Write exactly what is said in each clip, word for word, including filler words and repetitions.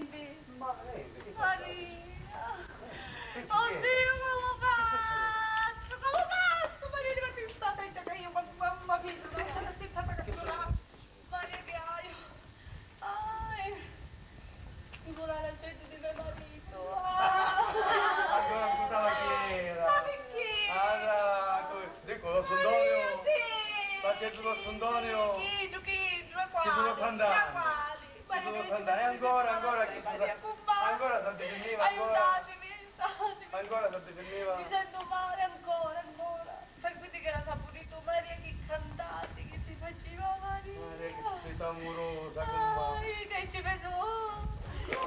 Ma nenti, chi fai? Maria! Oddiu, comu fazzu? Comu fazzu? Maria, ma ti sta senta ca iu, ma, ma, ma figghiu, ma sta senta ca Maria, chi haiu? Ai! Figurati a gente di me maritu! Ah! Ancora scusava chi era? Ma picchì? Ah, tu, dicu, don Sundoniu? Sì! Ma c'è tu, don Sundoniu? Chiddu, chiddu, è quali? Chiddu lo fa andare. È quali? Chiddu lo fa andare. E ancora, ancora chi si fa? Ancora si difenniva, ancora? Aiutatemi, aiutatemi! Ancora si difenniva? Mi sentu male, ancora, ancora. Sapiti chi era sapuritu, Maria, chi cantati chi ti faciva, Maria. Maria, chi sita amurosa, cumpari. Ai, che ci penso. Oh, Dio.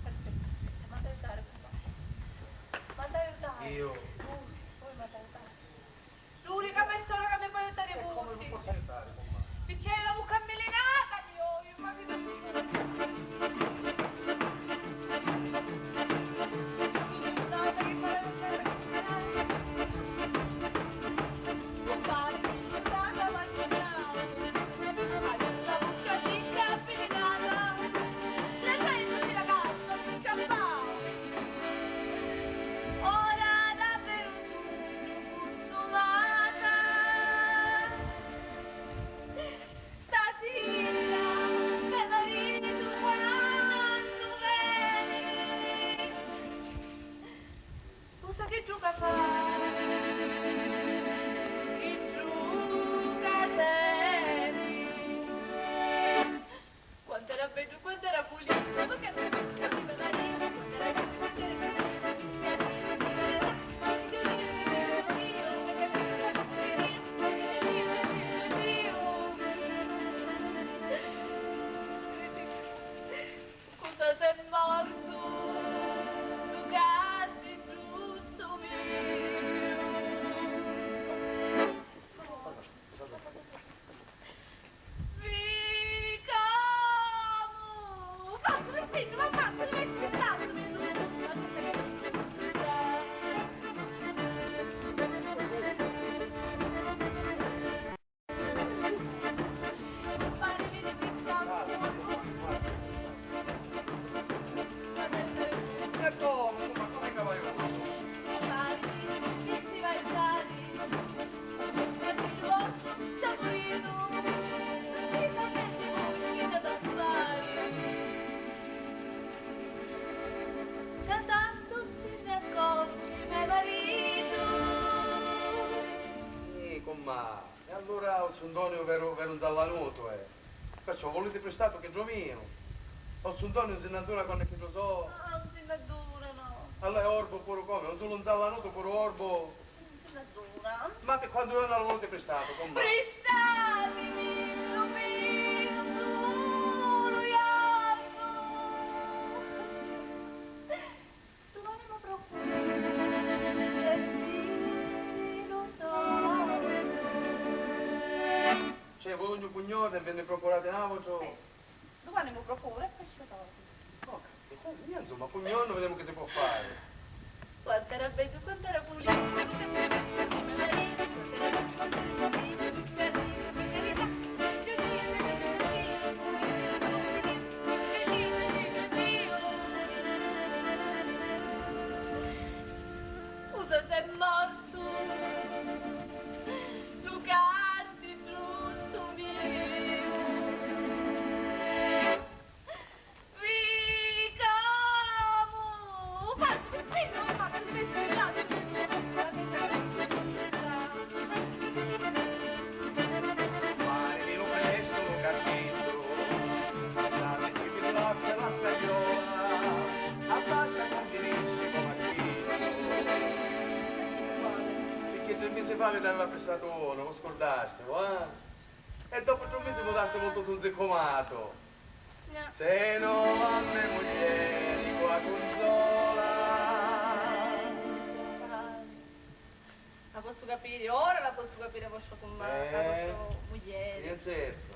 Aspetta, aspetta, m'ha da aiutari, cumpari. M'ha da aiutari. Io? Lui, lui m'ha da aiutari. Luri, ca mi soru ca mi poi aiutari vusi. E come vi posso aiutare, cumpari? Picchì la vucca ammilinata mi oiu, ma vi Ora davveru sugnu cunsulata. Stasira me maritu quannu veni, tu sa chi giuca fa? Chi giuca seni? Quant'era beddu, quant'era pulitu, ma che Cosa sei mortu, tu casi giustu miu? Ca tantu si ne accorgi me maritu. Nì, cummà, e allura u zù Ntoniu veru, veru nzallanutu è? Perciò vuliti pristatu chiddu miu? U zù Ntoniu un si nn'adduna quannu è chiddu so? Ah, un si nn'adduna, no. Allura è orbu puru comu, un sulu nzallanutu puru orbu? Natura. Ma pi quantu jorna lu vuliti pristatu, cummà? Pristatimi lu vinu sulu iarnu. Dumani mu procuri e vinu solu. Cioè, voi ogni cugnota e vi nni procurati n'autru? Eh. Dumani mu procuru e poi ci tornu. Ho capito. Eh, insomma, poi ogni giorno vediamo che si può fare. Quant'era beddu, quant'era pulitu. Scusa, sei mortu. Tu casi giustu miu. Picchì tri misi fa vi t'aveva pristatu unu, u scurdasti, eh? E dopu tri misi mutasti vultu tu nziccumatu. Senu a me mugghieri cu a cunzola. La pozzu capiri, ora la pozzu capiri a vostra cumma-, a vostra mugghieri. Eh, certu.